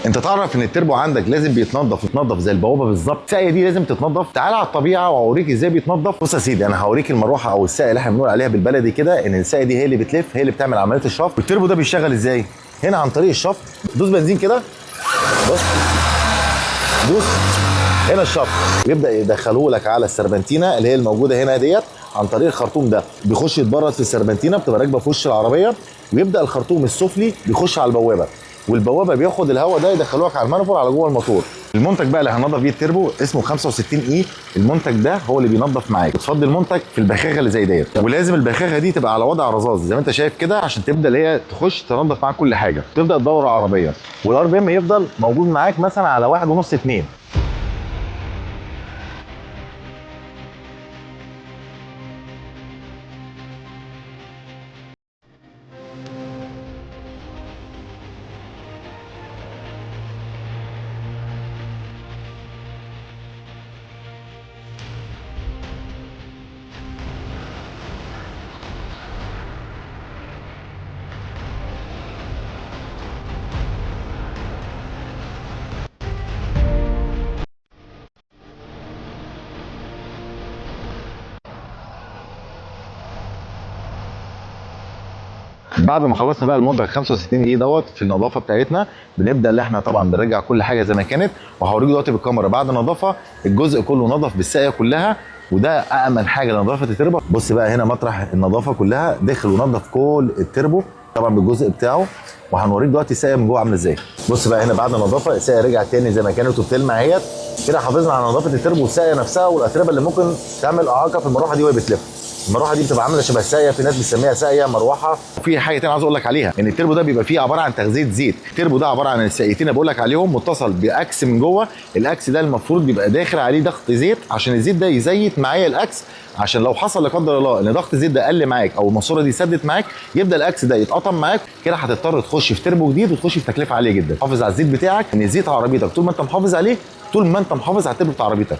انت تعرف ان التربو عندك لازم بيتنضف، يتنضف زي البوابة بالظبط. الساقيه دي لازم تتنضف. تعال على الطبيعة واوريك ازاي بيتنضف. بص يا سيدي، انا هوريك المروحة او الساقيه اللي احنا بنقول عليها بالبلدي كده، ان الساقيه دي هي اللي بتلف، هي اللي بتعمل عملية الشفط. والتربو ده بيشتغل ازاي؟ هنا عن طريق الشفط. دوس بنزين كده، بص دوس هنا الشفط، بيبدا يدخلوه لك على السربنتينه اللي هي الموجودة هنا ديت عن طريق الخرطوم ده. بيخش يتبرد في السربنتينه، بتبقى راكبه في وش العربية، ويبدا الخرطوم السفلي بيخش على البوابة، والبوابه بياخد الهواء ده يدخلوك على المانيفول على جوه الموتور. المنتج بقى اللي هننضف بيه التربو اسمه 65 E. المنتج ده هو اللي بينضف معاك. بتفضي المنتج في البخاخه اللي زي ديت، ولازم البخاخه دي تبقى على وضع رذاذ زي ما انت شايف كده، عشان تبدا اللي هي تخش تنضف معاك كل حاجة، تبدا تدور العربية، وال RPM يفضل موجود معاك مثلا على 1.5 2. بعد ما خلصنا بقى المنتج 65 E دوت في النظافة بتاعتنا، بنبدا اللي احنا طبعا بنرجع كل حاجة زي ما كانت. وهوريك دلوقتي بالكاميرا بعد النظافة الجزء كله نظف بالساقيه كلها، وده امن حاجة لنظافه التربو. بص بقى هنا مطرح النظافة كلها دخل ونظف كل التربو طبعا بالجزء بتاعه، وهنوريك دلوقتي الساقيه من جوه عامله ازاي. بص بقى هنا بعد النظافة الساقيه رجعت تاني زي ما كانت وبتلمع اهيت كده. حافظنا على نظافة التربو والساقيه نفسها والاتربه اللي ممكن تعمل اعاقه في المروحة دي وهي بتلف. المروحة دي بتبقى عامله شبه الساقيه، في ناس بتسميها ساقيه مروحة. وفي حاجة تانية عاوز اقول لك عليها، ان التربو ده بيبقى فيه عبارة عن تغذية زيت. التربو ده عبارة عن الساقيتين اللي بقول لك عليهم، متصل باكس من جوه. الاكس ده المفروض بيبقى داخل عليه ضغط زيت عشان الزيت ده يزيت معايا الاكس، عشان لو حصل لا قدر الله ان ضغط الزيت ده قل معاك او الماسورة دي سدت معاك، يبدا الاكس ده يتقطم معاك كده، هتضطر تخش في تربو جديد وتخش في تكلفة عالية جدا. حافظ على الزيت بتاعك، ان زيت عربيتك طول ما انت محافظ عليه، طول ما انت محافظ على التربو بتاع عربيتك.